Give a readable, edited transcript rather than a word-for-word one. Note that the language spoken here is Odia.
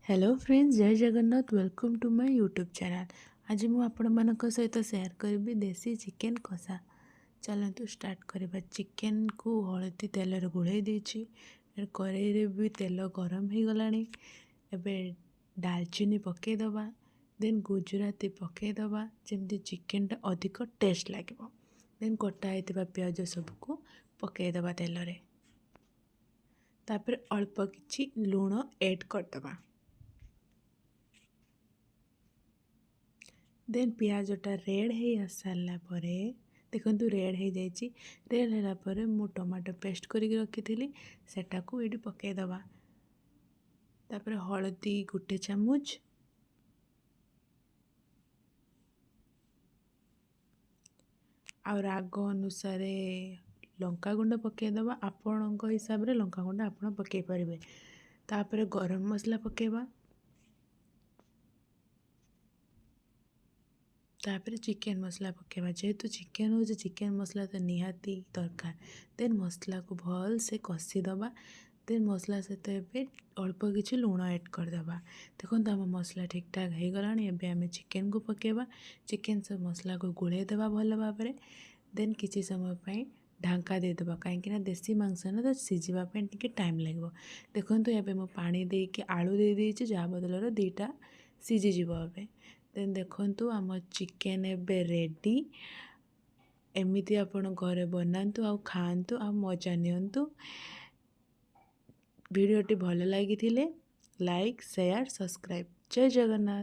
ହ୍ୟାଲୋ ଫ୍ରେଣ୍ଡସ୍, ଜୟ Jagannath. Welcome to my YouTube channel. ଆଜି ମୁଁ ଆପଣମାନଙ୍କ ସହିତ ସେୟାର କରିବି ଦେଶୀ ଚିକେନ୍ କଷା। ଚାଲନ୍ତୁ ଷ୍ଟାର୍ଟ କରିବା। ଚିକେନ୍କୁ ହଳଦୀ ତେଲରେ ଗୋଳେଇ ଦେଇଛି। କରେଇରେ ବି ତେଲ ଗରମ ହେଇଗଲାଣି। ଏବେ ଡାଲଚିନି ପକାଇଦେବା, ଦେନ୍ ଗୁଜୁରାତି ପକାଇଦେବା, ଯେମିତି ଚିକେନ୍ଟା ଅଧିକ ଟେଷ୍ଟ ଲାଗିବ। ଦେନ୍ କଟା ହେଇଥିବା ପିଆଜ ସବୁକୁ ପକାଇଦେବା ତେଲରେ। ତାପରେ ଅଳ୍ପ କିଛି ଲୁଣ ଏଡ଼୍ କରିଦେବା। ଦେନ୍ ପିଆଜଟା ରେଡ଼୍ ହେଇ ଆସିସାରିଲା ପରେ, ଦେଖନ୍ତୁ ରେଡ଼୍ ହେଇଯାଇଛି। ରେଡ଼୍ ହେଲା ପରେ ମୁଁ ଟମାଟୋ ପେଷ୍ଟ କରିକି ରଖିଥିଲି, ସେଟାକୁ ଏଇଠି ପକାଇଦେବା। ତାପରେ ହଳଦୀ 1 ଚାମଚ, ଆଉ ରାଗ ଅନୁସାରେ ଲଙ୍କାଗୁଣ୍ଡ ପକାଇଦେବା। ଆପଣଙ୍କ ହିସାବରେ ଲଙ୍କାଗୁଣ୍ଡ ଆପଣ ପକାଇ ପାରିବେ। ତାପରେ ଗରମ ମସଲା ପକାଇବା। ତାପରେ ଚିକେନ୍ ମସଲା ପକାଇବା। ଯେହେତୁ ଚିକେନ୍ ହେଉଛି, ଚିକେନ୍ ମସଲା ତ ନିହାତି ଦରକାର। ଦେନ୍ ମସଲାକୁ ଭଲସେ କଷିଦେବା। ଦେନ୍ ମସଲା ସହିତ ଏବେ ଅଳ୍ପ କିଛି ଲୁଣ ଏଡ଼୍ କରିଦେବା। ଦେଖନ୍ତୁ, ଆମ ମସଲା ଠିକ୍ଠାକ୍ ହେଇଗଲାଣି। ଏବେ ଆମେ ଚିକେନ୍କୁ ପକାଇବା। ଚିକେନ୍ ସବୁ ମସଲାକୁ ଗୋଳେଇ ଦେବା ଭଲ ଭାବରେ। ଦେନ୍ କିଛି ସମୟ ପାଇଁ ଢାଙ୍କା ଦେଇଦେବା, କାହିଁକିନା ଦେଶୀ ମାଂସ ନା, ତ ସିଝିବା ପାଇଁ ଟିକେ ଟାଇମ୍ ଲାଗିବ। ଦେଖନ୍ତୁ, ଏବେ ମୁଁ ପାଣି ଦେଇକି ଆଳୁ ଦେଇଦେଇଛି, ଯାହା ବଦଳରେ 2ଟା ସିଝିଯିବ ଏବେ। ଦେନ୍ ଦେଖନ୍ତୁ, ଆମ ଚିକେନ୍ ଏବେ ରେଡ଼ି। ଏମିତି ଆପଣ ଘରେ ବନାନ୍ତୁ ଆଉ ଖାଆନ୍ତୁ ଆଉ ମଜା ନିଅନ୍ତୁ। ଭିଡ଼ିଓଟି ଭଲ ଲାଗିଥିଲେ ଲାଇକ୍, ସେୟାର, ସବସ୍କ୍ରାଇବ୍। ଜୟ ଜଗନ୍ନାଥ।